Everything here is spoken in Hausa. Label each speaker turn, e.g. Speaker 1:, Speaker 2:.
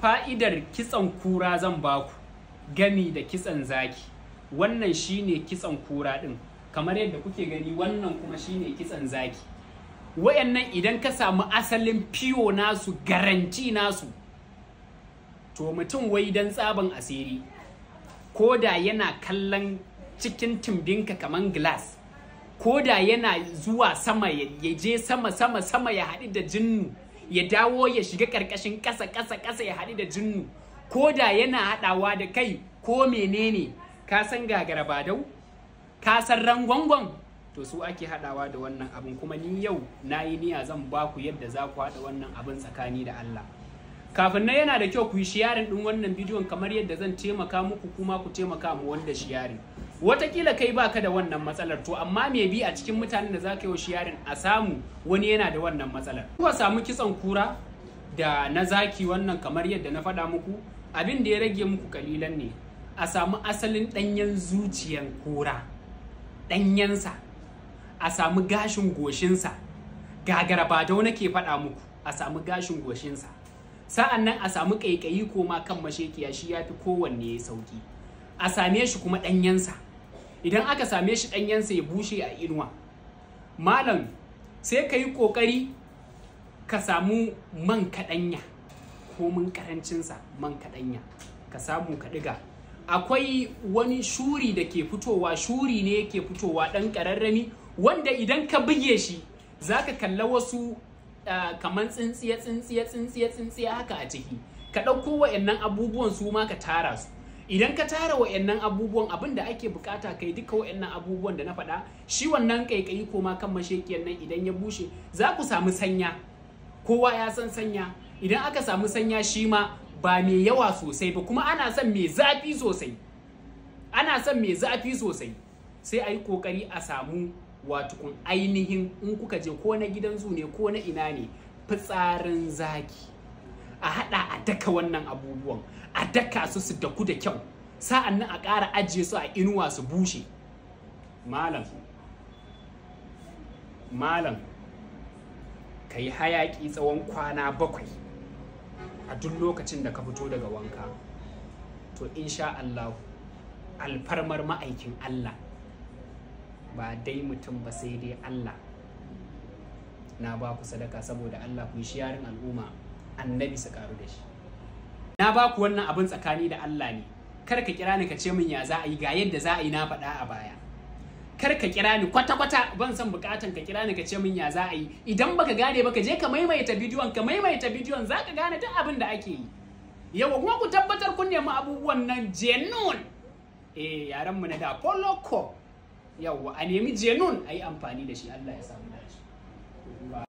Speaker 1: Fa'idar kitson kura zan baku gami da kitson zaki. Wannan shine kitson kura din, kamar yadda kuke gani. Wannan kuma shine kitson zaki. Wayannan idan ka samu asalin fiyo nasu, garanti nasu, to mutum wai dan tsaban asiri, ko da yana kallon cikin tumbinka kaman glass, ko da yana zuwa sama, ya je sama sama sama ya haɗu da jinnu, ya dawo ya shiga ƙarƙashin ƙasa ƙasa ƙasa ya haɗu da jinnu, ko da yana haɗawa da kai ko menene, ka san gagara badau, ka san rangwangon, to su ake haɗawa da wannan abin. Kuma ni yau na yi niyya zan ba ku yadda za ku haɗa wannan abin tsakani da Allah. Kafin nan, yana da kyau ku yi sharing ɗin wannan bidiyon, kamar yadda zan taimaka muku, kuma ku taimaka mu wanda sharing. Watakila kai baka da wannan matsalar, to amma me bi a cikin mutanen da za ka yi sharing a samu wani yana da wannan matsalar. Kuka samu kitson kura da na zaki wannan, kamar yadda na faɗa muku, abin da ya rage muku kalilan ne. A samu asalin ɗanyen zuciyan kura, ɗanyensa, a samu gashin goshinsa, gagara ba da nake faɗa muku, a samu gashin goshinsa. Sa'an nan a samu ƙaiƙayi ko ma kan mashekiya, shi ya fi kowanne sauƙi. A same shi kuma ɗanyensa. Idan aka same shi ɗanyensa, ya bushe a inuwa, malam, sai ka yi ƙoƙari ka samu man kaɗanya, komin ƙarancinsa, man kaɗanya ka samu ka ɗiga. Akwai wani shuri da ke fitowa, shuri ne yake fitowa ɗan ƙararrami, wanda idan ka buge shi za ka kalla wasu kamar tsintsiya tsintsiya tsintsiya tsintsiya haka a ciki. Ka ɗauko wa'annan abubuwan, su ma ka tara su. Idan ka tara wa'annan abubuwan, abin da ake bukata kai duka wa'annan abubuwan da na faɗa, shi wannan ƙaiƙayi ko ma kan mashekiyar nan, idan ya bushe za ku samu sanya. Kowa ya san sanya. Idan aka samu sanya, shi ma ba mai yawa sosai ba, kuma ana son mai zafi sosai, ana son mai zafi sosai. Sai a yi kokari a samu watukun ainihin, in kuka je ko na gidan zu ne ko na ina ne, fitsarin zaki. A hada a daka wannan abubuwan, a daka su su daku da kyau. Sa'an nan a ƙara ajiye su a inuwa su bushe. Malam, malam, ka yi hayaƙi tsawon kwana 7 a duk lokacin da ka fito daga wanka. To insha Allah, alfarmar ma'aikin Allah, ba dai mutum ba, sai dai Allah, na ba ku sadaka saboda Allah, ku yi sharing, al'umma Annabi su karu da shi. Na ba ku wannan abin tsakani da Allah ne. Kar ka kira ni ka ce min ya za a yi. Ga yadda za a yi, na faɗa a baya. Kar ka kira ni kwata-kwata, ban san bukatan ka kira ni ka ce min ya za a yi. Idan baka gane ba, ka je ka maimaita bidiyon, ka maimaita bidiyon, za ka gane duk abin da ake yi. Yawa, kuma ku tabbatar kun nemi abubuwan nan genuine. Eh, yaran mu na da poloko. Yawa, a nemi genuine, a yi amfani da shi. Allah ya samu dace.